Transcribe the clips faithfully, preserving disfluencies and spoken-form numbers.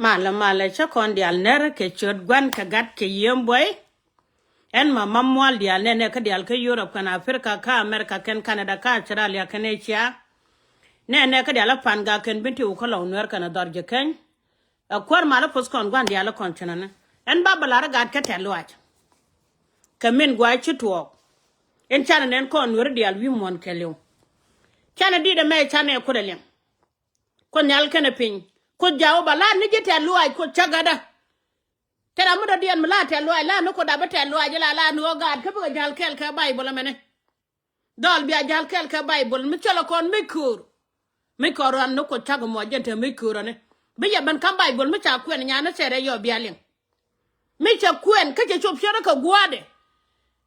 Malɛ malɛ, cä kɔn diaal nɛr kɛ ciöt Gua̱n kɛ Gat kɛ Yiëë Buɔy. Ɛn ma ma mual diaal nɛnɛ kä diaal kä Europe kɛn Africa kä America kɛn Canada kä Australia kɛn Asia. Nɛnɛ kä diaal ɛ Pangak kɛn Binti Wu kä Lɔw Nuɛr kɛn ɛ Dhɔr Jɛ Keny. Ɛ kuäär malä puɔth kɔn gua̱n diaal ɛ kɔn cɛ nɔni. Ɛn ba bä lar ɛ gaat kä Tɛ̈th Luaac. Kɛ min gua̱a̱c ci tuɔɔk. Ɛn canɛ nɛn kɔn Nuɛr diaal wi̱i̱ muɔ̱ɔ̱n kɛɛliw. Canɛ di̱t ɛmɛ canɛ Kuoth ɛ liŋ. Kuoth Nhial kɛnɛ piny. Kuoth Jehova lar ni ji̱ Tɛ̈th Luaac, Kuoth cä gatdä. Te ram mi dɔ̱diɛn mi la Tɛ̈th Luaac, la ni Kuoth dapɛ Tɛ̈th Luaac, la la ni ɣöö gaat kä bikɛ jäl kɛɛl kɛ Baibol ɛmɛni. Dhɔl bia jäl kɛɛl kɛ Baibol mi thilɛ kɔn mi köör. Mi kɔn rɔn ni Kuoth cak muɔc jɛn te mi köör ɔni. Bi yɛ ben ka̱m Baibol mi ca kuɛn nyan ni thɛɛrɛ yɔ bia liŋ. Mi cɛ kuɛn kä cɛ cop cärä kɛ gua̱a̱dɛ.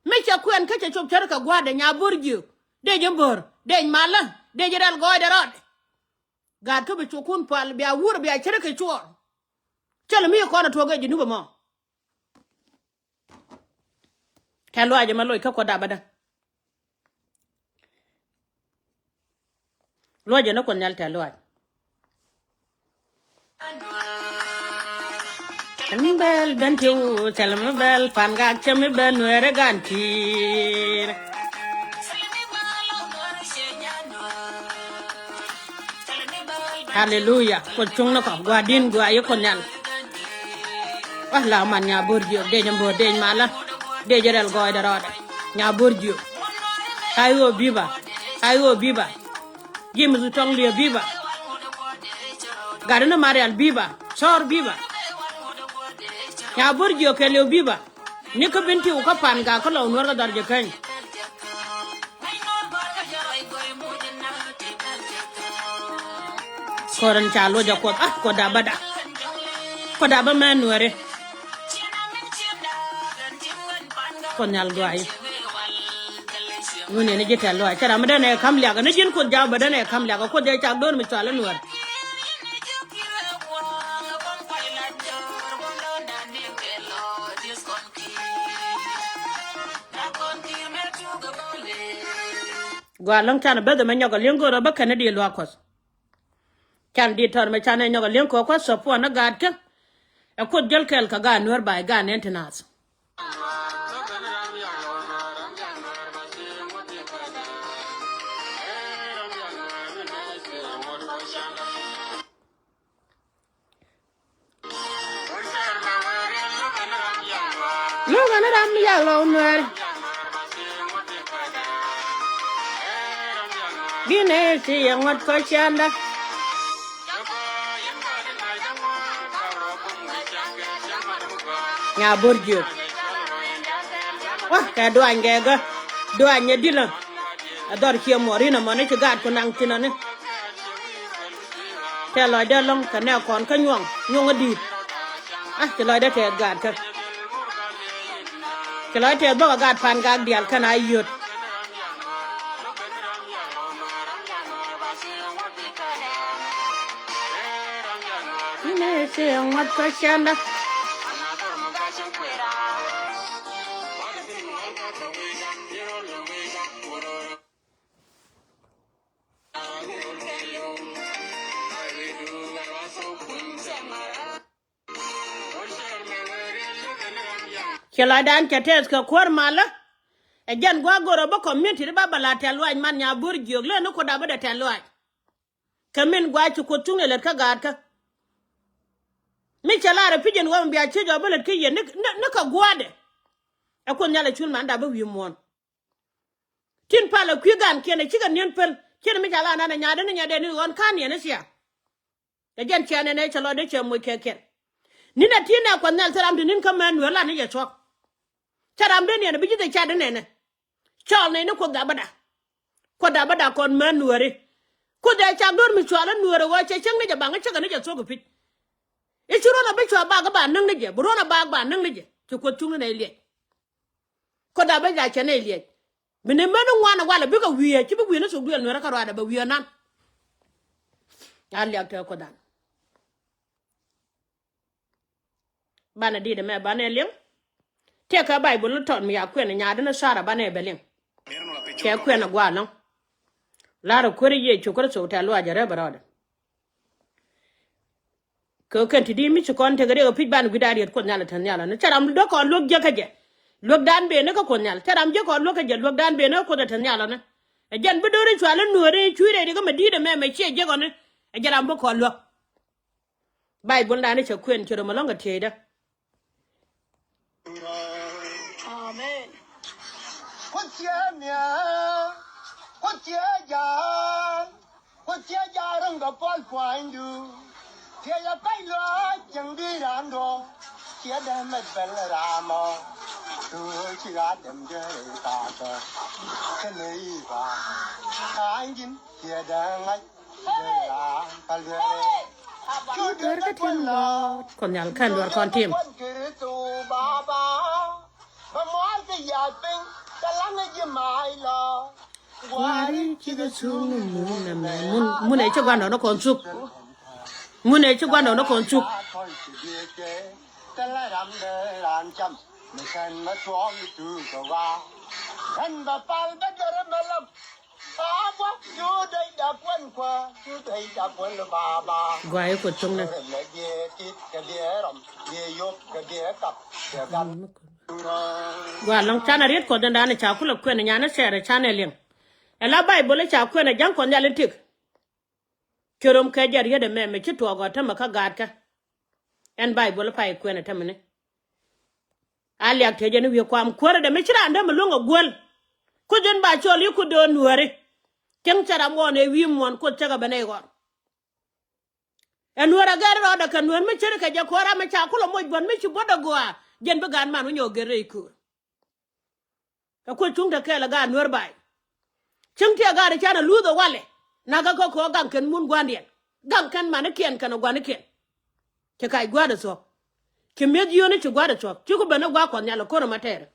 Mi cɛ kuɛn kä cɛ cop cärä kɛ gua̱a̱dɛ, Nyabo̱r Jiök. Dec in bo̱r, dec malä, dec rɛl gɔɔydɛ rɔɔdɛ. Gaat kä bi cukun pal bia wur bia cärä kɛ cuɔɔr. Cä lɛ mi kɔn a tuɔk ɛ Junub ɛmɔ. Tɛ̈th Luaac ɛmɛ loc kä Kuoth dapɛ dä. Luɔcɛ ni Kuoth Nhial Tɛ̈th Luaac. Cɛ mi bɛl Binti Wu, cɛ mi bɛl Pangak, cɛ mi bɛl Nuɛɛri gan ti̱i̱r. Haleluya. Kuoth cuŋ ni kɔ, gua̱di̱n gua̱a̱ yi Kuoth Nhial. Wah la man Nyabo̱r Jiök, dec in bo̱r, dec malä, dec rɛl gɔɔydɛ rɔɔdɛ. Nyabo̱r Jiök. Ka i̱ ɣöö bi̱ba, ka i̱ ɣöö bi̱ba. James Tɔŋ Liep bi̱ba. Gatdä ni Marial bi̱ba. Thɔɔr bi̱ba. Nyabo̱r Jiök kɛɛliw bi̱ba. Ni kä Binti Wu kä Pangak kä Lɔw Nuɛr kä Dhɔr Jɛ Keny. Kɔrɛ in ca luɔc ɛ Kuoth, ah, Kuoth dapɛ dä. Kuoth dapɛ mɛ Nuɛɛri. Kuoth Nhial gɔaayi. Ŋun yɛn ni ji̱ Tɛ̈th Luaac. Cɛ ram mi dee nɛ ka̱m liak. Ni ji̱n Kuoth jaw bä dee nɛ ka̱m liak. Kuoth dee cak do̱r mi cual i̱ Nuɛɛr. Gɔaa ɛlɔ̱ŋ, canɛ beth ɛmɛ nyɔk ɛ li̱eŋ go̱o̱rä bä kɛn i̱ di̱i̱t luaak Kuɔth. Can di̱i̱t tɔt ɛmɛ canɛ nyɔk ɛ li̱eŋ kɛ Kuɔth support ni gaatkä. Ɛ Kuoth jäl kɛɛl kɛ gaat Nuɛɛr, ba i̱ gaat nɛn ti naath. Luk ɛn ram mi yak Lɔw Nuɛɛri. Gi̱n ëë ci yɛ ŋuɔ̱t kɔ ciandä. Nyabo̱r Jiök. Wah, kɛ duany kɛ gä. Duany ɛ dilä. Ɛ dhɔr ciɛ muɔr inɔ mɔni ci gaat ku naŋ thinɔni. Tɛth lɔcdä ɛlɔ̱ŋ kɛ nɛ kɔn kä nyuɔ̱ŋ, nyuɔ̱ŋ ɛ di̱i̱t. Ah, ci lɔcdä tɛth gaatkä. Ci lɔcdä tɛth bä kɛ gaat Pangak diaal kɛn a yöt. Inɛ ci ŋuɔ̱t kä cändä. Ci lɔcdan cɛ tɛth kɛ kuäär malä. Ɛ jɛn gua̱a̱k go̱rä bä community di ba bä la Tɛth Luac man Nyabo̱r Jiök lɛ ni Kuoth dapɛ dɛ Tɛth Luac. Kɛ min gua̱a̱k ci Kuoth cuŋ ni lät kä gaatkä. Mi cɛ lar ɛ pi̱c ɛn ɣöö mi bia ciec ɔ bä lät kä yɛn ni, ni, ni kɛ gua̱a̱dɛ. Ɛ Kuoth Nhial ɛ cul man dapɛ wi̱i̱ muɔ̱ɔ̱n. Tin palɛ kui̱ gaankiɛn ɛ cikɛ ni̱en päl. Ciɛn mi ca la nan ɛ nyaadä ni nyadɛ ni ɣɔn ka̱n niɛn ni cia. Ɛ jɛn cia nɛn ɛ cɛ lɔcdä cɛ moc kɛ kiɛn. Ni̱n ɛ ti̱n ɛ Kuɔth Nhial thil ram ti ni̱n kä mɛn nueer la ni jɛ cuɔ̱k. Cɛ ram dee niɛn ɛ bi ji̱ dhɛ ca dee nɛn ɛ. Cɔl nɛy ni Kuoth dapɛ da. Kuoth dapɛ da kɔn mɛn nueeri. Kuoth ɛ cak duer mi cual ɛ nueer ɛ ɣöö cɛ cäŋ ni jɛ baŋ ɛ cäŋ ni jɛ thuɔ̱k ɛ pi̱c. I̱ ci ruɔ̱n ɛ bi cua bak ɛ ba näk ni jɛ, bi ruɔ̱n ɛ bak ba näk ni jɛ. Ci Kuoth cuŋ ni nɛy liɛc. Kuoth dapɛ da cɛ nɛy liɛc. Bi ni män ni ŋuan ɛ walɛ bikɛ wi̱i̱ ɛ ci bi wi̱i̱ ni thok duël nueerä kärɔadɛ bɛ wi̱i̱ ɛ nan. A liak tëë Kuothdan. Banɛ di̱t ɛmɛ banɛ liŋ. Tëëkɛ Baibol ni tɔt mi ya kuɛn nyaadä ni Thara banɛ bɛ liŋ. Cɛ kuɛn ɛ gua̱a̱ lɔ̱ŋ. La̱rä kuäär Yecu Kritho Tɛth Luac ɛ rɛp ɛ rɔɔdɛ. Kɛ kɛn ti di mi ci kɔn tekɛ riɛk ɛ pi̱c ban gui̱da riet Kuoth Nhial ɛ te nhial ɔni. Cɛ ram dee kɔn luäk jiäk kä jɛ. Luäk dan ben ni kä Kuoth Nhial. Cɛ ram jiäk kɔn luäk kä jɛ luäk dan ben ni kä Kuoth ɛ te nhial ɔni. Ɛ jɛn bi do̱ri cual i̱ nuääri cui̱ rɛy ri kä mɛ di̱i̱t ɛmɛ mɛ ciɛ jiäk ɔni. Ɛ jɛn ram bi kɔn luäk. Baybol dan i̱ cɛ kuën ci röm ɛlɔ̱ŋ kɛ tieyda. Amen. Kuoth ciɛ mia̱a̱, Kuoth ciɛ ja̱a̱n, Kuoth ciɛ ja̱a̱n rɔ̱ŋ kɛ puɔl pua̱nydu. Ciɛ yɛ pɛy luaac cieŋ di raan duɔ̱ɔ̱ŋ, ciɛ dee mɛt bɛl raamɔ. Tuur ci ɣaat dɛm jɛ rɛy thaakɛ, kɛnɛ i̱ ba ka̱a̱ny ji̱n ciɛ dee ŋa̱c. Kuoth Nhial kɛn duɔ̱ɔ̱r kɔn tim. Guari cikɛ thuk ni mun ɛmɛ. Mun, mun ɛ ci guandɔ ni kɔn thuk. Mun ɛ ci guandɔ ni kɔn thuk. Guay ku thuŋni. Guay lɔŋ canɛ riet Kuɔth in da̱a̱n ca kulɛ kuɛn nyan ɛ cɛɛr ɛ canɛ liŋ. Ɛ la Baybol ɛ ca kuɛn ɛ ja̱ŋ Kuɔth Nhial in tik. Ci röm kɛ jɛ riet ɛmɛ mɛ ci tuɔɔk ɔ tämɛ kä gaatkä. Ɛn Baybol pay kuɛn ɛ tämɛ ni. A liak tëë jɛ ni wi̱i̱ kuam kuäärä dɛ mi ci raan dee mi luäŋ ɛ guäl. Kuoth in ba cɔl i̱ Kuoth do̱o̱n nuääri. Cieŋ cɛ ram ɣɔn ɛ wi̱i̱ muɔ̱ɔ̱n Kuoth cɛ kɛ ben ɛ ɣɔr. Ɛ nuäär a gɛr rɔɔdɛ kɛ nuäär mi ce̱tkɛ jɛ kuäärä mi ca kulɛ moc buɔ̱n mi ci buɔ̱t ɛ gɔaa. Jɛn bi gaat man wi̱ny ɔ gɛr rɛy köör. Ɛ Kuoth cuŋ te kɛɛl ɛ gaat nuäär bay. Cieŋ ti ɛ gaat ɛ canɛ luuth ɛ walɛ. Nakä kä kɔɔk gaŋ kɛn mun gua̱ndiɛn. Gaŋ kɛn manikiɛn kɛn ɛ gua̱nikiɛn. Ci kac gua̱a̱r ɛ thuɔ̱k. Ci mi̱eth yio̱o̱ni ci gua̱a̱r ɛ thuɔ̱k. Ci ku ben ɛ gua̱a̱r Kuɔth Nhial ɛ ko̱r ɛmɛ tɛɛrɛ.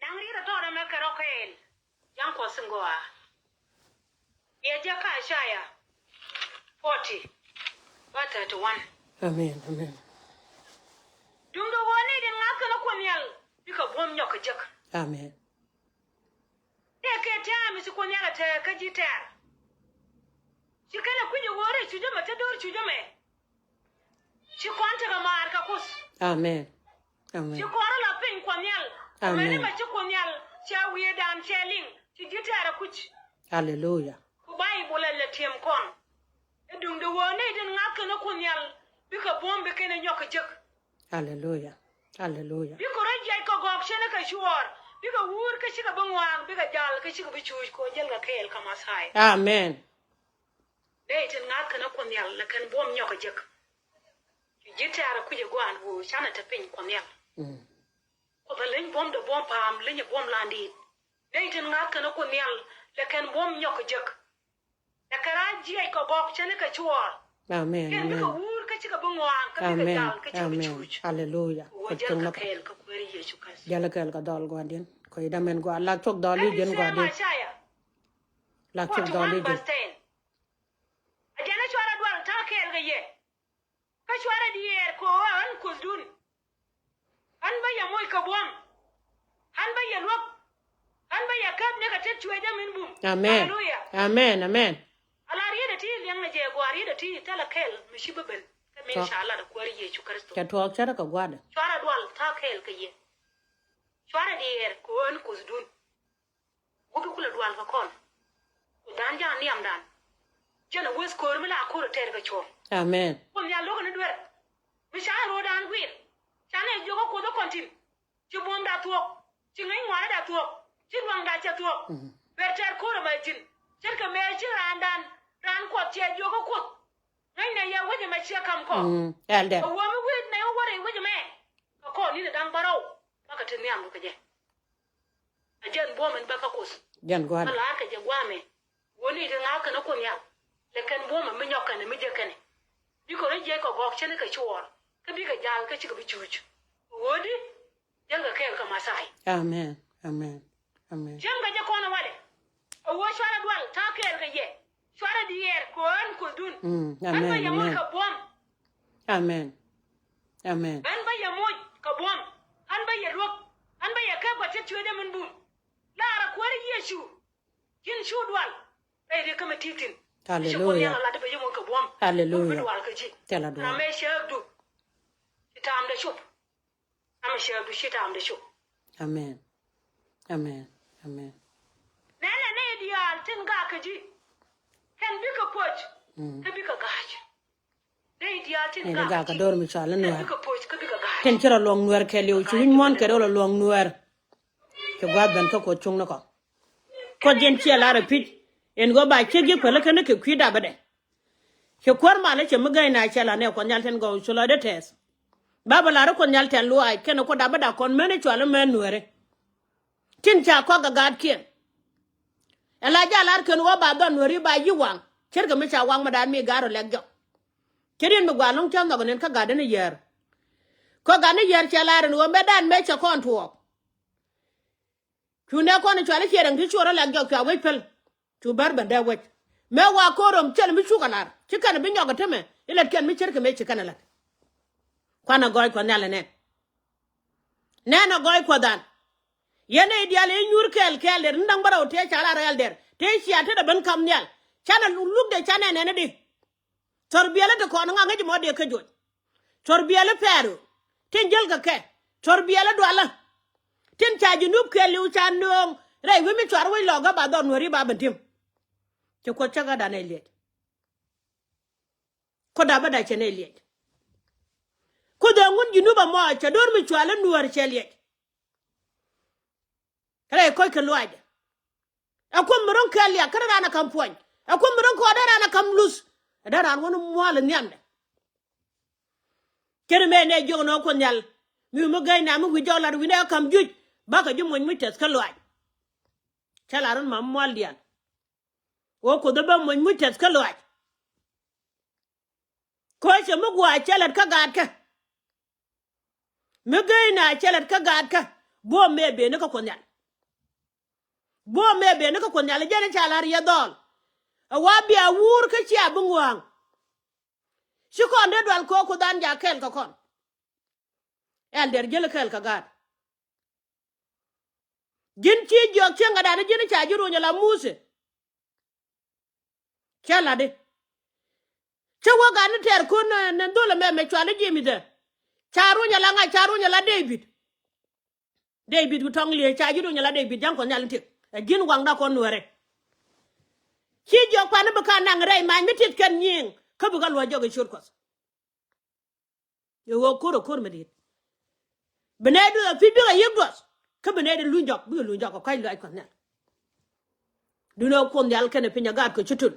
Naŋ riet ɛ tɔɔt ɛmɛ kɛ rɔ kɛɛl. Ja̱ŋ Kuɔth in gɔaa. Yɛ jɛ kä Isaiah forty, verse thirty-one. Amen, amen. Duundɛ ɣöö nɛy tin ŋa̱th kɛn ɛ Kuoth Nhial bikɛ buɔ̱m nyɔk kɛ jek. Amen. Tëë kɛ tɛ̈ɛ̈m ci Kuoth Nhial ɛ te kä ji̱ tɛ̈r. Ci kɛn ɛ kui̱c ɛ ɣöö rɛy cuc ɛmɛ te do̱r cuc ɛmɛ. Ci kɔn tekɛ maar kɛ Kuoth. Amen. Amen. Ci kɔn rɔ la piny Kuɔth Nhial. Amen. Mɛni mɛ ci Kuoth Nhial cɛ wi̱i̱dan cɛ liŋ ci ji̱ tɛ̈r ɛ kuc. Hallelujah. Ku Baybol ɛ lɛ tiɛm kɔn. Ɛ duŋdɛ ɣöö nɛy tin ŋa̱th kɛn ɛ Kuoth Nhial bikɛ buɔ̱m bi kɛn ɛ nyɔk kɛ jek. Hallelujah. Hallelujah. Bikɛ rɔ jiɛc kɛ gɔɔk cɛn kɛ cuɔɔr. Bikɛ wuur kä cikɛ bi ŋɔaak bikɛ jal kä cikɛ bi cuuc kɛ ɣöö jälkɛ kɛɛl kɛ Mɛthia. Amen. Nɛy tin ŋa̱th kɛn ɛ Kuoth Nhial lɛ kɛn buɔ̱m nyɔk kɛ jek. Ci ji̱ tɛ̈r ɛ kui̱c ɛ gua̱a̱n ɣöö canɛ te piny Kuɔth Nhial. Mm. Kuoth ɛ leny buɔ̱mdɛ buɔ̱m pa̱a̱m leny ɛ buɔ̱m landit. Nɛy tin ŋa̱th kɛn ɛ Kuoth Nhial lɛ kɛn buɔ̱m nyɔk kɛ jek. Lɛ kɛ rɔ jiɛc kɛ gɔɔk cɛn kɛ cuɔɔr. Amen. Kɛn bikɛ wuur kä cikɛ bi ŋɔaak kä bikɛ jal kä cikɛ bi cuuc. Hallelujah. Ɣöö jälkɛ kɛɛl kä Kuäär Yecu Kritho. Jälkɛ kɛɛl kɛ dhɔl gua̱ndiɛn. Kɔ i̱ dämɛn gua̱ lak cok dhɔl i̱ jɛn gua̱ndiɛn. Lak cok dhɔl i̱ jɛn. A jɛn a cuarɛ dual ta̱a̱ kɛɛl kɛ yɛ. Kä cuarɛ diɛɛr kɛ ɣöö ɣän Kuothdun. Ɣän bä yɛ moc kɛ buɔ̱m. Ɣän bä yɛ luäk. Ɣän bä yɛ käp ni kɛ tet cueecdä min bum. Amen. Hallelujah. Amen, amen. Ala riet a ti liɛŋ ni jɛ gɔaa riet a ti thilɛ kɛl mi ci bä ben. Kä min ca lat a Kuäär Yecu Kritho. Cɛ tuɔɔk cärä kɛ gua̱dɛ. Cuarɛ dual tha̱a̱ kɛɛl kɛ yɛ. Cuarɛ diɛɛr kɛ ɣöö ɣän Kuothdun. Wä bi kulɛ dual kɛ kɔn. Ku dhan ja̱a̱n nhiamdan. Jɛn a weth köör mi la ko̱r a tɛɛr kɛ cuɔ̱ɔ̱ŋ. Amen. Kuoth Nhial lo̱kɛ ni duer. Mi ca ro̱o̱dan guir. Ca nɛ jiök kä Kuoth ɛ kɔn tin. Ci buɔ̱mda thuɔ̱k. Ci ŋäc ŋuanäda thuɔ̱k. Ci luaŋda cɛ thuɔ̱k. Mm. Ber tɛɛr ko̱r ɛmɛ ji̱n. Ce̱tkɛ mëë ci raandan. Raan Kuɔth cɛ jiök kä Kuoth. Ŋäcnɛ yɛ wec ɛmɛ ciɛ ka̱m kɔ. Mm. Ɛldɛ. Ɛ wä mi wec nɛ wä wä rɛy wec ɛmɛ. Kɛ kɔn ni̱n ɛ da̱ŋ bärɔw. Bakɛ te nhiam kɛ jɛ. A jɛn buɔ̱m in bä kä Kuoth. Jɛn gua̱a̱r. Kä la̱r kɛ jɛ gua̱a̱mɛ. Wä ni ti ŋa̱a̱k kɛn a Kuoth Nhial. Lɛ kɛn buɔ̱m in mi nyɔk kɛn in mi jek kɛn in. Bikɛ rɔ jiɛc kɛ gɔɔk cɛn kɛ cuɔɔr. Kä bikɛ jal kä cikɛ bi cuuc. Ɣöödi. Jälkɛ kɛɛl kɛ Mɛthia. Amen. Amen. Amen. Jiɛm kɛ jɛ kɔn walɛ. A wä cuarɛ dual ta̱a̱ kɛɛl kɛ yɛ. Cuarɛ diɛɛr kɛ ɣän Kuothdun. Mm, amen, amen. Ɣän bä yɛ moc kɛ buɔ̱m. Amen. Amen. Ɣän bä yɛ moc kɛ buɔ̱m. Ɣän bä yɛ luäk. Ɣän bä yɛ kɛp kɛ tet cueecdä min bum. Laarɛ Kuäär Yecu. Ji̱n cu dual. Rɛy riek kä mi ti̱i̱ thi̱n. Hallelujah. Ci Kuoth Nhial a lat bɛ yɛ moc kɛ Haleluya. Thilɛ duɔ̱ɔ̱r. Amen. Amen. Amen. Nɛnɛ nɛy diaal tin gak kä ji̱. Kɛn bikɛ puɔ̱c. Mm. Kä bikɛ ga̱a̱c. Nɛy diaal tin gak kä ji̱. Nɛy diaal tin gak kä do̱r mi cɔal i̱ Nuäär. Kɛn bikɛ puɔ̱c kä bikɛ ga̱a̱c. Tin ci rɔ luɔ̱ŋ Nuäär kɛɛliw ci wi̱c muɔ̱ɔ̱n kɛ rɔ luɔ̱ŋ Nuäär. Ci gua̱a̱th ben kä Kuoth cuŋni kɔ. Kuoth jɛn ciɛ lar ɛ pi̱c. Ɛn ɣöö ba ciek ji̱ päl kä ni kɛ kui̱ dapä dɛ. Cɛ kuäär malä cɛ mi gäny na cɛ la nɛ Kuɔth Nhial tin gɔw cu lɔcdä tɛth. Ba bä lar Kuɔth Nhial tɛth luaac kɛnɛ Kuoth dapä dak kɔn män i̱ cual i̱ män Nuääri. Tin ca kɔak ɛ gaatkiɛn. Ɛ la jaa lar kɛn ɣöö ba dhɔn Nuääri ba yi̱ waŋ ce̱tkɛ mi ca waŋ mi da̱a̱n mi gaat rɔ lɛk jɔk. Cɛ riɛn mi gɔaa lo̱ŋ cä nhɔk ɛ nɛn kä gatdä ni yäär. Kɔ gatdä ni yäär cɛ lar ɛn ɣöö mɛtdan mëë cɛ kɔn tuɔɔk. Cu nɛ kɔn i̱ cual i̱ ciɛ rɛŋ ti cuɔr i̱ lɛk jɔk cua wec päl. Cu bär ben dee wec. Mëë wa ko̱r rom cɛl mi cukɛ lar ci kɛn bi nyɔk ɛ temɛ i̱ lät kɛn mi ce̱tkɛ mëë ci kɛn ɛ lät. Kuanɛ gɔɔy Kuɔth Nhial ɛ nɛn. Nɛn ɛ gɔɔy Kuɔth an. Yɛn nɛy diaal i̱ nyuur kɛɛl kɛɛl der ni da̱ŋ bä rɛw tëë ca la rɛɛl der tëë cia tetdɛ ben kam nhial. Canɛ luk dee canɛ nɛn i̱di. Thɔr biɛli ti kɔn ŋa̱ ŋäc mɔ dee kä juɔc. Thɔr biɛli pɛɛru tin jäl kɛ kɛ. Thɔr biɛli dualä tin ca ji̱ nup kɛɛliw ca nööŋ rɛy wi̱i̱ mi cuar wec lɔkä ba dhɔr Nuääri ba ben ti̱em. Cɛ Kuoth cä ɣä danɛ liɛc. Kuoth dapä da cɛ nɛ liɛc. Kuoth ɛ ŋun ji̱ nup amɔ cɛ do̱r mi cual i̱ Nuäär cɛ liɛc. Rɛy kɔc kɛ luaacdɛ. Ɛ Kuoth mi ro̱ŋ kɛɛl liak kä dee raan ɛ ka̱m puɔ̱ny. Ɛ Kuoth mi ro̱ŋ kɔɔr dee raan ɛ ka̱m luth. Ɛ dee raan wän mua̱a̱l ɛ nhiamdɛ. Cɛ ri mëë nɛ jiök nɔ Kuoth Nhial mi wi̱i̱ mi gäny na mi wi̱i̱ jɔk lat wi̱i̱ nɛ ɛ ka̱m juc. Bakɛ ji̱ muɔ̱ny muc tɛth kä luaac. Cä lar run ma mua̱a̱l diaal. Ɣöö Kuoth ɛ bä muɔ̱ny muc tɛth kä luaac. Ko̱ cɛ mi gua̱a̱c cɛ lät kä gaatkä. Mi geyna cɛ lät kä gaatkä. Buɔ̱m mëë ben ni kä Kuoth Nhial. Buɔ̱m mëë ben ni kä Kuoth Nhial jɛn ca la̱r yɛ dhɔl. Ɛ wa bia wuur kä cia bi ŋua̱a̱ŋ. Ci kɔn dee dual ko̱ Kuoth an ja kɛɛl kɛ kɔn. Ɛl dɛr jiäl kɛɛl kɛ gaat. Ji̱n ci jiɔk cieŋ kɛ dan ji̱n ca ji̱ runy ala Muthɛ. Cä la̱tdi. Cä wä gat ni tɛɛr kun ni dhol ɛmɛ mɛ cual i̱ Jemith ɛ. Ca runy ala ŋa̱c ca runy ala Dee-bid. Dee-bid ku tɔŋ liee ca ji̱ runy ala Dee-bid ja̱ŋ Kuɔth Nhial in tik. Ɛ ji̱n waŋda kɔn Nuäärɛ. Ci jiɔk pan i̱ bi ka naŋ rɛy mac mi tit kɛn nyiŋ kä bi ka luɔ̱c jɔk i̱ ciöt Kuɔth. Yɛ ɣöö ko̱r ɛ ko̱r mi di̱i̱t. Bi nɛy duɔth ɛ pi̱c bikɛ yiëk duɔth. Kä bi nɛy di luny jɔk bikɛ luny jɔk kɛ kua̱c luaac Kuɔth Nhial. Duundɛ Kuoth Nhial kɛnɛ piny ɛ gaat kɛ ci töl.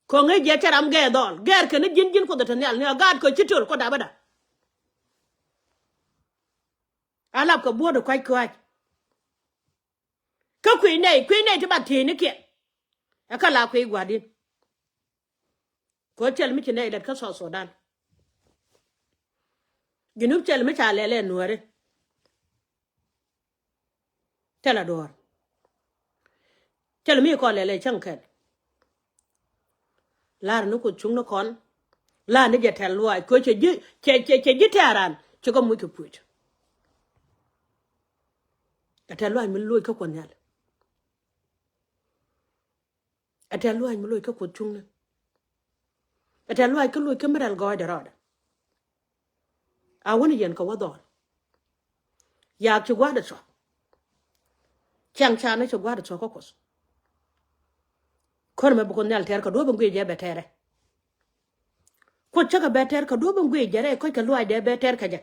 Ko̱ŋ i̱ jiɛ cɛ ram gɛɛr dhɔl gɛɛr kɛn i̱ ji̱n ji̱n Kuoth ɛ te nhial ni ɛ gaat kɛ ci töl Kuoth dapä da. A lap kɛ buɔ̱ɔ̱t ɛ kua̱c kua̱c. Kä kui̱ nɛy kui̱ nɛy ti ba thiecnikiɛn. Ɛ kä la kui̱ gua̱di̱n. Kɛ ɣöö thil mi ci nɛy lät kä South Sudan. Junub thil mi ca lɛl ɛ Nuääri. Thil a duɔ̱ɔ̱r. Thil mi kɔn lɛl ɛ cäŋ kɛl. La̱r ni Kuoth cuŋ ni kɔn. La̱r ni jɛ tɛl luaac kɛ ɣöö cɛ ji̱ cɛ cɛ cɛ ji̱ tɛ̈ran ci kɔ muc kɛ puc. Ɛ tɛl luaac mi loc kä Kuɔth Nhial. Ɛ tɛl luaac mi loc kä Kuoth cuŋni. Ɛ tɛl luaac kä loc kä mi rɛl gɔɔydɛ rɔɔdɛ. A wän yɛn kɛ wä dhɔl. Yaak ci gua̱a̱dɛ thuɔ̱k. Ciaŋ canɛ ci gua̱a̱dɛ thuɔ̱k kä Kuoth. Kör mɛ bi Kuoth Nhial tɛr kɛ duɔ̱ɔ̱p in guic jɛ bɛ tɛrɛ. Kuoth cä kɛ bɛ tɛr kɛ duɔ̱ɔ̱p in guic jɛ rɛy kɔc kɛ luaacdɛ bɛ tɛr kɛ jɛ.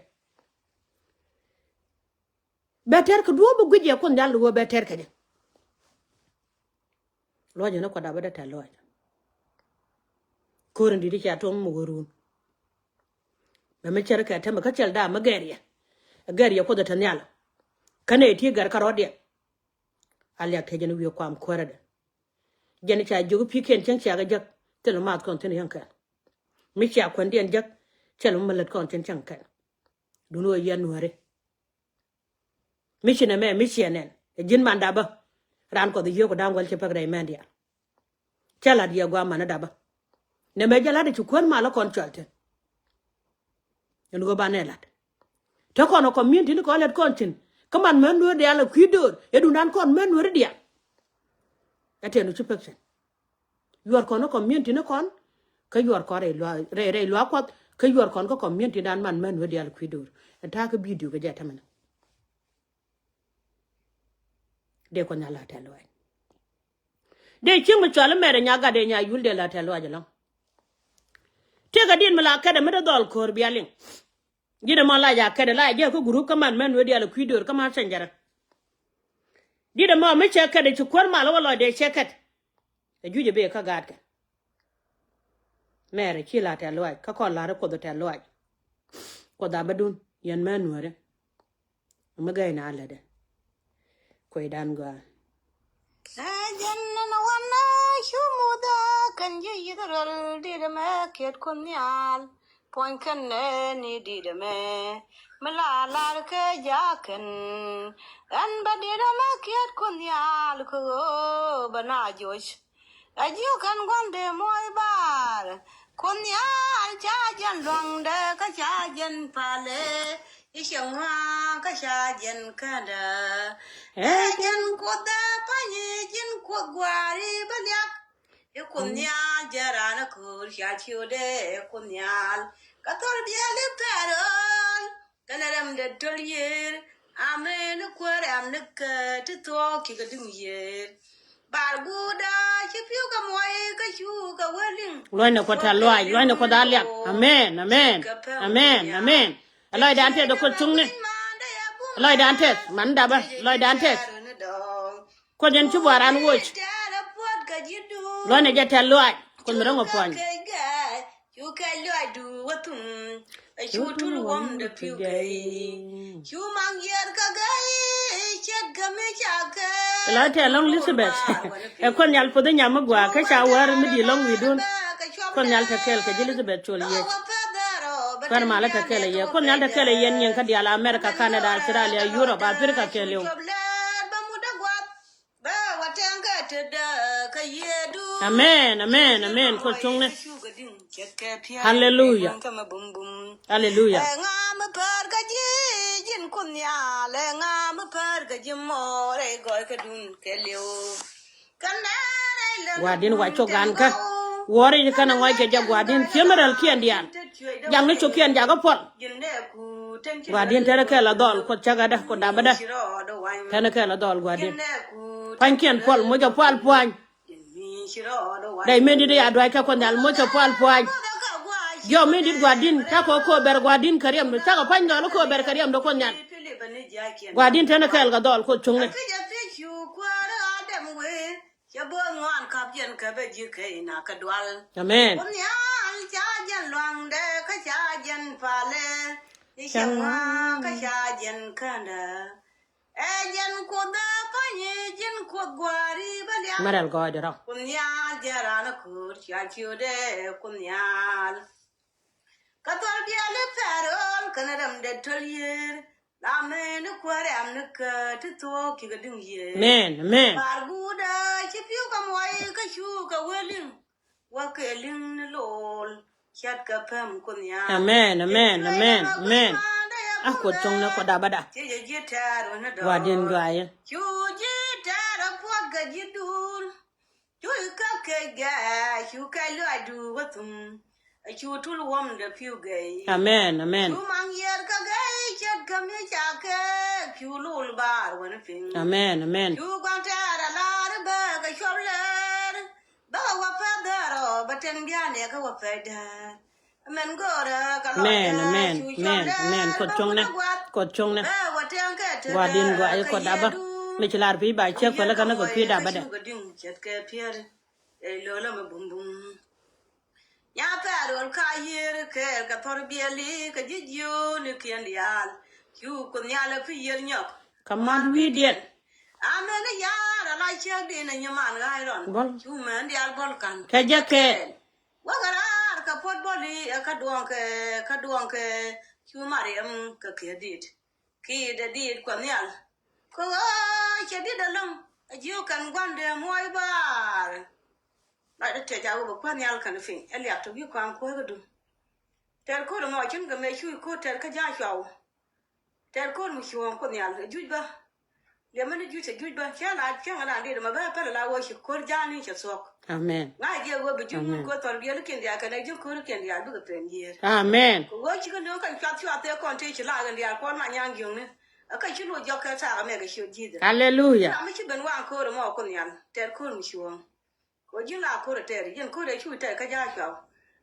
Bɛ tɛr kɛ duɔ̱ɔ̱p in guic jɛ Kuoth Nhial ɣöö bɛ tɛr kɛ jɛ. Luɔcɛ ni Kuɔth dapä dee tɛl luɔcɛ. Ko̱r in di̱t i̱ cia tuɔ̱ŋ mi wä ruun. Mɛ mi cär kɛ tɛmɛ kä thil da̱a̱ mi gɛr yɛ. Gɛr yɛ Kuoth ɛ te nhial. Kä nɛy ti gɛr kä rɔ̱diɛn. A liak te jɛn wi̱i̱ kuam kuäärädɛ. Jɛn ca jiök pi̱kiɛn cäŋ cia kɛ jäk thil math kɔn thi̱n yäŋ kɛn. Mi cia kuändiɛn jäk thil mi lät kɔn thi̱n cäŋ kɛn. Duundɛ ɣöö yɛn Nuääri. Mi ci nɛmɛ mi ciɛ nɛn ɛ ji̱n man dapä. Raan Kuɔth ɛ yio̱o̱k ɛ da̱ŋ wäl ci pek rɛy mɛn diaal. Cä la̱t yɛ gua̱a̱ man dapä. Nɛmɛ jɛ la̱t ɛ ci kuän malä kɔn cual thi̱n. Ɛn ɣöö banɛ la̱t te kɔn ɛ community ni kɔn lät kɔn thi̱n. Kä man män Nuääri diaal ɛ kui̱ döör ɛ duundan kɔn män Nuääri diaal. Ɛ tɛn ɔ ci pek thi̱n. Yuɔr kɔn kä community ni kɔn, kä yuɔr kɔn rɛy luaak, rɛy, rɛy luaak Kuɔth, kä yuɔr kɔn kä community dan man män wä diaal kui̱ do̱r. Ɛn ta̱a̱ kä video kɛ jɛ tämɛ ni. Dee Kuoth Nhial la tɛ̈th lɔaac. Dee cieŋ mi cɔal i̱ Mɛri Nyagat, dee Nyayul, dee la tɛ̈th lɔaac ɛlɔ̱ŋ. Tëëkɛ dit mi la kɛt ɛ mi dee dhɔl ko̱r bia liŋ. Dit ɛmɔ la jɛ kɛt ɛ, la jɛ kä group kä man män wä diaal kui̱ do̱r kä man cɛnjɛrɛ. Dit ɛmɔ mi cɛ kɛt ɛ ci kuäär mal wä lɔcdɛ cɛ kɛt. Ɛ juc ɛ bëë kä gaatkɛ. Mɛri ci la tɛ̈th lɔaac, kä kɔn la̱r i̱ Kuoth tɛ̈th lɔaac. Kuoth a bädun, yɛn män Nuääri. Mi gäy na lätdɛ. Kuecdan gɔaa. Ɛ jɛn ni wanɛ cu Muthɛ kɛn ji̱ Yithriɛl, dit ɛmɛ kiɛt Kuoth Nhial. Puɔ̱ny kɛn nɛ ni dit ɛmɛ mi la lar kɛ ja̱a̱kɛn. Ɛn bä dit ɛmɛ kiɛt Kuoth Nhial kɛ ɣöö bä na joc. Ɛ jiök ɛn gua̱ndɛ muɔc baar. Kuoth Nhial ca jɛn luaŋdɛ kä ca jɛn palɛ. I̱ cɛ ŋua̱a̱ kä ca jɛn kändɛ. Ɛ jɛn Kuoth ɛ pa̱ny i̱ ji̱n Kuoth gua̱a̱ri bä liak. I̱ Kuoth Nhial jɛn raan ɛ ko̱o̱r ca ciötdɛ ɛ Kuoth Nhial. Kä thɔl biɛli pɛr ɣöl. Kɛnɛ rɛm dee töl yiëër. Amen. Kuäär rɛm ni kɛ ti thuɔɔk kikɛ di̱ŋ yiëër. Bar guuda ci pi̱w kɛ muɔy kä cu kɛ wä liŋ. Luɔ̱cnɛ Kuɔth tɛ̈th lɔaac, luɔ̱cnɛ Kuɔth a liak. Amen, amen, amen, amen. Ɛ lɔcdan tɛth ɛ Kuoth cuŋni. Ɛ lɔcdan tɛth, man dapä, ɛ lɔcdan tɛth. Kuoth in ci buar an woc. Luɔ̱cnɛ jɛ tɛ̈th lɔaac, Kuoth mi ro̱ŋ ɛ puɔ̱ny. Cu kɛ lɔcdu wä thum. Cu tul wuɔ̱mdɛ pi̱w gɛy. Cu maŋ yiɛɛr kä gɛy. Ce̱tkɛ mi ca kɛ. Lɔc tɛth ɛlɔ̱ŋ Elizabeth. Ɛ Kuoth Nhial puɔth inyam mi gua̱a̱ kä ca wäär mi di̱i̱t ɛlɔ̱ŋ wi̱i̱dun. Kuoth Nhial te kɛɛl kɛ ji̱ Elizabeth Col Yiëë. Kuäär malä te kɛɛl ɛ yɛ. Kuoth Nhial te kɛɛl ɛ yɛn nyiɛn kä diaal America, Canada, Australia, Europe, Africa kɛɛliw. Amen, amen, amen. Kuoth cuŋni. Hallelujah. Hallelujah. Gua̱di̱n wa cok gan kä. Wuɔ̱ri kɛn ɛ ŋɔc kɛ jɛ Gua̱di̱n. Ciemɛ rɛl kiɛn diaal. Jakni cok kiɛn jakä puɔl. Gua̱di̱n tɛn kɛɛl a dhɔl Kuoth cäkädä Kuoth dapdä. Tɛn kɛɛl a dhɔl Gua̱di̱n. Pa̱nykiɛn puɔl, moc a pual pua̱ny. Dɛy mëë di̱t ya duac kä Kuoth Nhial, moc a pual pua̱ny. Jiɔk mëë di̱t Gua̱di̱n, cakɔ kööbɛr Gua̱di̱n kɛ riɛmdu, cakɔ pa̱ny dhɔl kööbɛr kɛ riɛmdu Kuoth Nhial. Gua̱di̱n tɛn kɛɛl kɛ dhɔl Kuoth cuŋni. Cɛ bo̱o̱th ŋuan kap yɛn kɛ bɛ ji̱ kɛ ina kɛ dual. Amen. Kuoth Nhial ca jɛn luaŋdɛ kä ca jɛn palɛ. I̱ cɛ ŋuan kä ca jɛn kändɛ. Ɛ jɛn Kuoth ɛ pa̱ny i̱ ji̱n Kuoth gua̱a̱ri bä liak. Mɛ rɛl gɔɔydɛ rɔ. Kuoth Nhial jɛn raan ɛ ko̱o̱r ca ciötdɛ Kuoth Nhial. Kä thɔl biali pɛr ɣöl kɛnɛ rɛm dee töl yiëër. La meni kuäär rɛm ni kä ti thuɔɔk kikɛ di̱ŋ yiëër. Amen, amen. Bar guudä ci pi̱w kɛ muɔy kä cu kɛ wee li̱ŋ. Wä kɛ li̱ŋ ni lool. Cät kɛ päm Kuoth Nhial. Amen, amen, amen, amen. A Kuoth cuŋni Kuoth dapdä. Ci jɛ ji̱ tɛɛr wä ni dɔɔr. Gua̱di̱n juayɛ. Cu ji̱ tɛɛr a puɔt kɛ ji̱ duur. Cu ikä kɛ gɛɛ, cu kɛ luaacdu wä thum. Cu tul wuɔmdɛ pi̱w gɛy. Amen, amen. Cu maŋ yiɛɛr kä gɛy, ce̱tkɛ mi ca kɛ, cu lul baar wä ni pi̱ŋ. Amen, amen. Cu gua̱n tɛɛr a laar bä kɛ cuɔp lɛɛr. Bä kɛ wä pɛ̈th dhäär ɔ, bä tɛn bianɛ kä wä pɛ̈th däär. Amen, amen, amen, amen. Kuoth cuŋni, Kuoth cuŋni. Gua̱di̱n gua̱a̱ i̱ Kuoth dapä. Mi ci lar pi̱i̱ ba ciek päl kä ni kɛ kui̱ dapä dɛ. Nya pɛr wal ka yier kɛɛl kɛ thɔr biɛli kɛ ji̱ jiööni kiɛn diaal. Cu Kuoth Nhial ɛ pi̱ yier nyɔk. Kä mat wi̱i̱diɛn. Amen, yaar ala ciek din a nyiman ɣa̱c rɔn. Bol. Cu mɛn diaal bol kan. Kɛ jɛ kɛɛl. Wä kɛ raar kɛ puɔt bɔli ɛ kä duɔ̱ŋkɛ, kä duɔ̱ŋkɛ cu Mariam kɛ kiɛ dit. Kiɛ dee dit Kuɔth Nhial. Kɛ ɣöö cɛ dit ɛlɔ̱ŋ a jiök kɛn gua̱ndɛ muɔc baar. Lɔcdä tɛc a wä bɛ Kuɔth Nhial kɛn piny ɛ liak tɔ̱ wi̱i̱ kɔaŋ kuäär kä dun. Tɛr ko̱r ɛmɔ cin kɛ mëë cu i̱ ko̱r tɛr kä ja̱a̱c cua wä. Tɛr ko̱r mi cuɔ̱ɔ̱ŋ Kuɔth Nhial ɛ juc bä. Yɛ mɛn ni juc cɛ juc bä cɛ la cäŋ la dit mɛ bä pɛl la wä ci ko̱r ja̱a̱n ni cɛ thuɔ̱k. Amen. Ŋa̱c jɛ wä bi juc ni ko̱r thɔl biɛl kiɛn diaal kɛnɛ ji̱ ko̱r kiɛn diaal bikɛ pɛn yiëër. Amen. Kɛ wä cikɛ ni wä kɛn cuath cuath thɛɛ kɔn tëë ci la kɛn diaal kuɔn ma nyaŋ jiöŋni. Ɛ kɛ ci luɔc jɔk kɛ ta̱a̱ kɛ mɛ kɛ ciöt ji̱th. Hallelujah. Ram mi ci ben waŋ ko̱r ɛmɔ kun nhial tɛr ko̱r mi ci wäŋ. Kɛ ji̱ la ko̱r ɛ tɛr ji̱n ko̱r ɛ cu tɛr kä ja̱a̱ cuaw.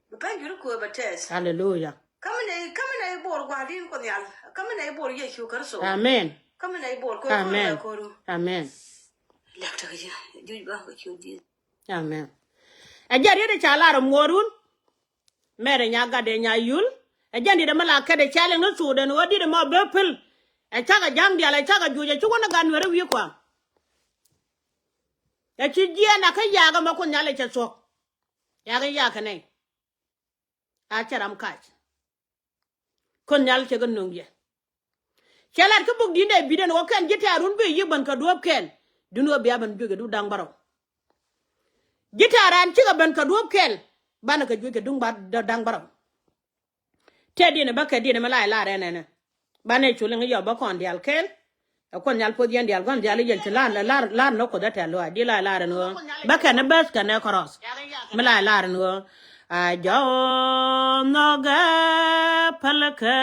Bi pɛn juri ko̱r bɛ tɛth. Hallelujah. Kä mi nɛ kä mi nɛ i̱ bo̱r gua̱a̱r din kun nhial. Kä mi nɛ i̱ bo̱r Yecu Kritho. Amen. Kä mi nɛ i̱ bo̱r ko̱r ko̱r bɛ ko̱ru. Amen. Lɛk tekɛ ji̱ juc bä kɛ cu ji̱. Amen. Ɛ jɛ riet i̱ ca lar ɛ muɔɔrun. Mɛrɛ nya gatdɛ nya yul. Ɛ jɛn dit ɛmɛ la kɛt ɛ cɛl in ɣä thukdɛn ɣä dit ɛmɔ bɛ pil. Ɛ cakɛ ja̱ŋ diaal ɛ cakɛ juuc ɛ ci wän ɛ gat nuɛr ɛ wi̱i̱ kua. Ɛ ci jiɛɛn a kä yaak ɛmɛ kun nhial ɛ cɛ thuɔ̱k. Yaak in yaak kɛ nɛy. A cɛ ram kac. Kun nhial cɛ kɛ nuŋ yɛ. Cɛ lat kä buk di̱n dee bi̱t ɛn ɣöö kɛn ji̱ tɛ̈r run bi yi̱k ben kɛ duɔ̱ɔ̱p kɛl. Duŋ ɣöö bia ben juëc kɛ duŋ da̱ŋ bärɔw. Ji̱ tɛ̈r raan cikɛ ben kɛ duɔ̱ɔ̱p kɛl. Banɛ kɛ juëc kɛ duŋ da̱ŋ bärɔw. Tɛ̈t diɛn ɛ bä kɛ diɛn ɛ mi la ɛ lar ɛn ɛnɛ. Banɛ cu liŋ yɔ bä kɔn diaal kɛl. Ɛ kuɔth nhial puɔth yɛn diaal gua̱n dial i̱ yɛn ci la̱r la̱r la̱r nɔ kuoth ɛ tɛ̈th luaac di la lar ɛn ɣöö bä kɛn ɛ bäth kɛn ɛ kɔrɔth. Mi la lar ɛn ɣöö a jɔw nhɔkɛ päl kɛ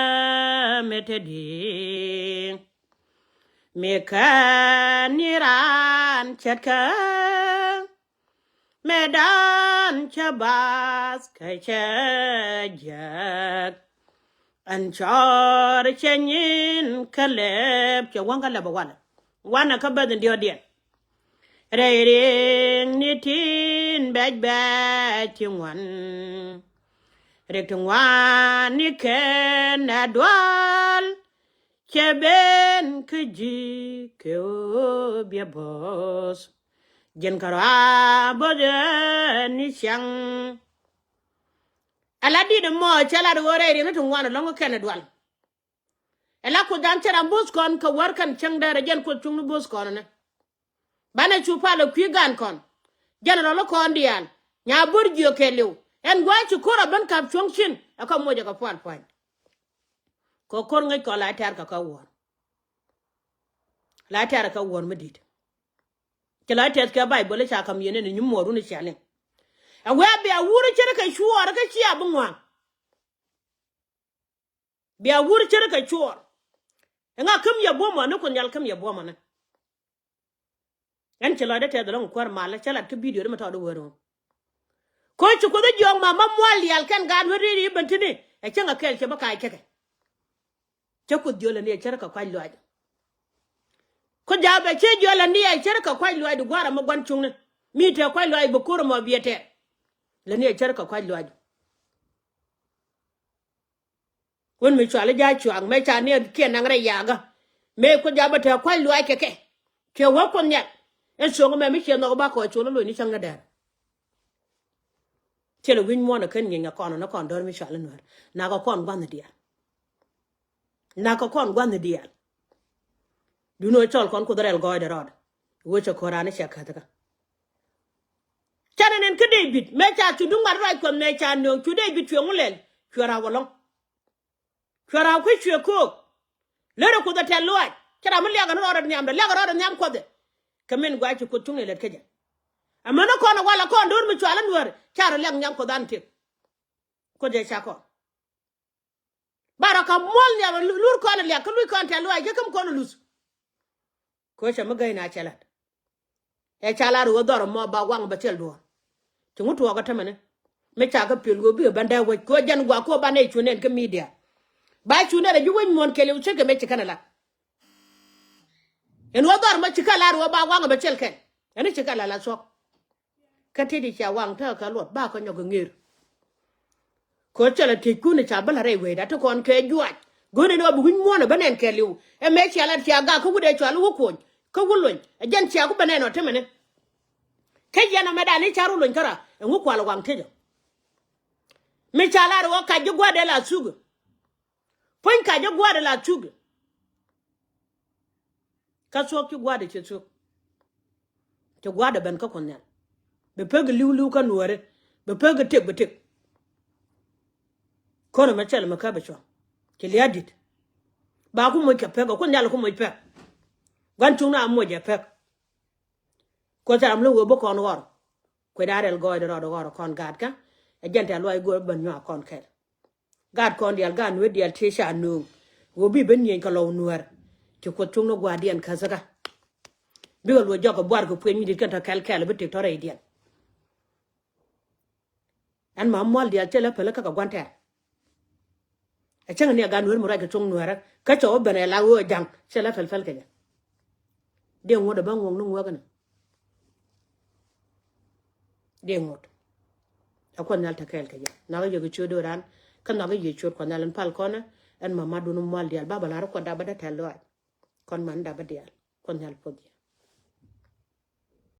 mi te di̱i̱ŋ. Mi kɛn ni raan ce̱tkɛ mëë dan cä baath kɛ cɛ jiäk. Ɛn cɔɔr cɛ nyin kä lɛp cɛ wäŋ kä lɛp ɛ walɛ. Wanɛ kä beth in diɔ̱ɔ̱diɛn. Rɛy riŋ ni tin bɛc bɛc ti ŋuan. Rik ti ŋuan ni kɛn ɛ dual. Cɛ ben kä ji̱ kɛ ɣöö biɛ bo̱o̱th. Ji̱n kärɔa bo̱th ɛ ni ciaŋ. Ala dit ɛmɔ cɛ lat ɣöö rɛy riɛn ti ŋuan ɛlɔ̱ŋ kɛn ɛ dual. Ala kuothdan cɛ ram bo̱o̱th kɔn kɛ wär kɛn cäŋ dɛr ɛ jɛn kuoth cuŋni bo̱o̱th kɔn ɛnɛ. Banɛ cu pal ɛ kui̱ gan kɔn. Jɛn rɔl kɔn diaal. Nya bo̱r jiök kɛɛliw. Ɛn gua̱a̱c ci ko̱r ɛ ben ka̱p cuɔ̱ŋ cin. Ɛ kä moc ɛ kɛ pual pua̱ny. Kɛ ko̱r ŋäc kɔn la tɛ̈r kɛ kä wuɔ̱ɔ̱r. La tɛ̈r kɛ wuɔ̱ɔ̱r mi di̱t. Ci la tɛth kɛ Bayböl i̱ ca ka̱m yɛn ɛn i̱ nyi muɔɔrun i̱ cia liŋ. Ɛ wee bia wur i̱ ce̱tkɛ cuɔɔr kä cia bi ŋua̱a̱ŋ. Bia wur ce̱tkɛ cuɔɔr. Ɛŋa käm yɛ buɔ̱mɔ ni kun nhial käm yɛ buɔ̱mɔ ni. Ɛn ci lɔcdä tɛth ɛlɔ̱ŋ kuäär malä cä lat kä bidio di mi tɔɔt i̱ wär ɣöö. Ko̱ ci kuoth i̱ jiɔɔk ma ma mual lial kɛn gaat wä ri̱i̱t i̱ ben ti̱ni ɛ cäŋ ɛ kɛl cɛ bä kac kɛkɛ. Cä kuoth jiöl ɛn i̱ ɛ cär kɛ kuac luaac. Kuoth jaabɛ cä jiöl ɛn i̱ ɛ cär kɛ kuac luaac di gua̱a̱r ɛmɛ gua̱n cuŋni. Mi te kuac luaac bi ko̱r ɛmɔ biɛ tɛr. Lɛ ni ɛ cär kɛ kuac luaac. Wän mi cual i̱ ja̱ cuaak mëë ca ni kiɛ naŋ rɛy yakä. Mëë kuoth jaabɛ te kuac luaac kɛ kɛ. Kiɛ wä kuoth nhial. Ɛn tho̱o̱ŋ ɛmɛ mi ciɛ nhɔk i̱ ba kɔc col i̱ lo̱c ni cäŋ ni dɛr. Thilɛ wi̱c muɔ̱ɔ̱n ɛ ken nyieny ɛ kɔn ɛ ni kɔn dɔ̱r mi cɔal i̱ nuäär. Nakä kɔn gua̱nh diaal. Nakä kɔn gua̱nh diaal. Duundɛ ɣöö cɔl kɔn kuoth rɛl gɔɔydɛ rɔɔdɛ. Wee cɛ ko̱r raan i̱ cɛ käthkä. Canɛ nɛn kä Dee-bid mëë ca cu duŋ mat ruac kuɔth mëë ca nööŋ cu Dee-bid cuɛ ŋu lɛl cuɛ raw ɛlɔ̱ŋ. Cuɛ ra̱a̱ kui̱ cuɛ ko̱o̱k. Lërɛ kuoth ɛ tɛ̈th luaac. Cä ram mi liakɛ ni rɔɔdɛ nhiamdɛ liakɛ rɔɔdɛ nhiam kuɔthɛ. Kɛ min gua̱a̱c ci kuoth cuŋni lät kä jɛ. Amäni kɔn ɛ walɛ kɔn do̱r mi cual in wäär ca rɔ liak nhiam kuɔth an tëk. Kuoth jɛ ca kɔn. Ba rɔ ka muɔl nhiam lur kɔn ɛ liak kä luc kɔn tɛ̈th luaac kä käm kɔn ɛ luth. Kɛ ɣöö cɛ mi gäy na cɛ la̱t. Ɛ ca lar ɣöö dhɔr ɛmɔ ba waŋ bɛ thil duɔ̱ɔ̱r. Ci ŋut tuɔɔk ɛ tämɛni. Mi ca kä piɛl ɣöö bikɛ ben dee wec kɛ ɣöö jɛn gua̱a̱k kɛ ɣöö banɛ cuɛ nɛn kä midia. Ba cu nɛn ɛ ji̱ wec muɔ̱ɔ̱n kɛɛliw ce̱tkɛ mëë ci kɛn ɛ lat. Ɛn ɣöö dhɔr ɛmɔ ci kɛ lar ɣöö ba waŋ bɛ thil kɛn. Ɛn ci kɛ lar la thuɔ̱k. Kä ti̱ti̱ cia waŋ tekɛ kɛ luɔt ba kɛ nyɔk kɛ ŋer. Kɛ ɣöö cɛ lɛ ti̱eckun ca bä la̱t rɛy wecda ti kɔn kɛ juaac. Go̱o̱nɛ ni ɣöö bi wi̱c muɔ̱ɔ̱n ɛ bä nɛn kɛɛliw. Ɛ mëë cia la̱t cia gak kä wut ɛ cɔal i̱ wä kuɔny. Kä wä lony. Ɛ jɛn cia ku bä nɛn ɔ temɛni. Kä yɛn ɛ mɛtdan i̱ ca ru lony kä ra. Ɛŋu kual ɛ waŋ ti̱ecä. Mi ca lar ɛ ɣöö kac ji̱ gua̱a̱r dee la thuk. Puɔ̱ny kac ji̱ gua̱a̱r dee la thuk. Kä thuɔ̱k ci gua̱a̱dɛ ci thuɔ̱k. Ci gua̱a̱dɛ ben kä kuɔth nhial. Bi pek li̱w li̱w kä nuääri. Bi pek tek bi tek. Kɔn ɛmɛ cɛl ɛmɛ kä bi cuɔ̱ŋ. Ci lia̱a̱ di̱t. Ba ku moc kɛ pek ɛ kuɔth nhial ku moc pek. Gua̱n cuŋ na muɔc ɛ pek. Kuoth ca ram lo̱ŋ wee bä kɔn ɣɔr. Kuɛ da̱a̱ rɛl gɔɔydɛ rɔɔdɛ ɣɔr kɔn gaatkä. Ɛ jɛn tɛ̈th luaac go̱o̱r bän nyuak kɔn kɛl. Gaat kɔn diaal, gaat Nuäär diaal tëë ca nööŋ. Ɣöö bi ben nyieny kɛ lɔw Nuäär. Ci Kuoth cuŋ ni gua̱a̱thdiɛn käthäkä. Bikɛ luɔc jɔk kɛ buar kɛ pueny mi di̱t kɛn tɔ̱ kɛl kɛl bi tëk tɔ̱ rɛydiɛn. Ɛn ma mual diaal cɛ lɛ päl kä kɛ gua̱n tɛɛr. Ɛ cäŋ ni a gaat Nuäär mi ruac kɛ cuŋ Nuäärä kä cɛ wä ben ɛ la ɣöö ja̱ŋ cɛ lɛ päl päl kɛ jɛ. Dee ŋuɔ̱t ɛ bä ŋuɔ̱k ni ŋuäk ni. Dee ŋuɔ̱t. Ɛ Kuoth Nhial te kɛɛl kɛ jɛ. Nhɔakä yɛ kɛ ciöt do̱ran kä nhɔakä yɛ ciöt Kuɔth Nhial ɛn pal kɔnɛ. Ɛn ma matdun mual diaal ba bä la̱r Kuɔth dap bä dee tɛl lɔaac. Kɔn man dap bä diaal Kuɔth Nhial puɔth yɛ.